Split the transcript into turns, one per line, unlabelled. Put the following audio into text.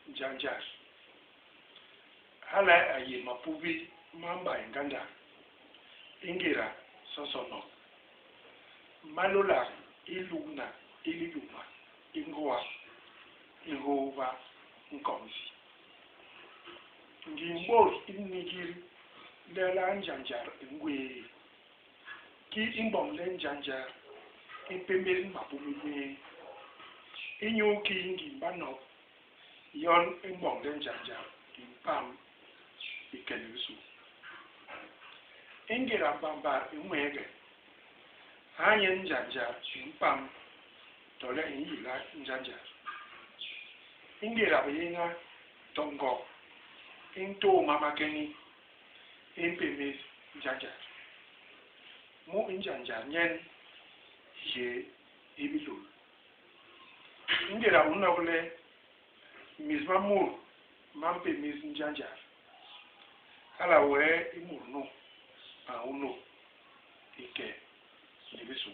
njanjar. Hala a yé mapubi ma mbay ngandak i ngéda soso nop, ma lôlak i lugna i liyuma i ngoa i nhôôba nkoñ isi. Ngim bôt i n'nigil lelaa njanjar i ngwéé. Kii i mboñ le njanjar i mpémél mapubi méé? Inyu kii ngim banop yon i mboñ le njanjar i mpam i ke ni bisu? I ngéda mbambat i ñweege, ha nyen njanjar i mpam tole i nyila njanjar. I ngéda biyéña to ngok i ntôôma makeñi, i mpémés njanjar. Mu i njanjar nyen hié hi bilôl. I ngéda u nok le mis ma mut ma mpémés njanjar, hala wee i mut nu a unup i ke ni bisu.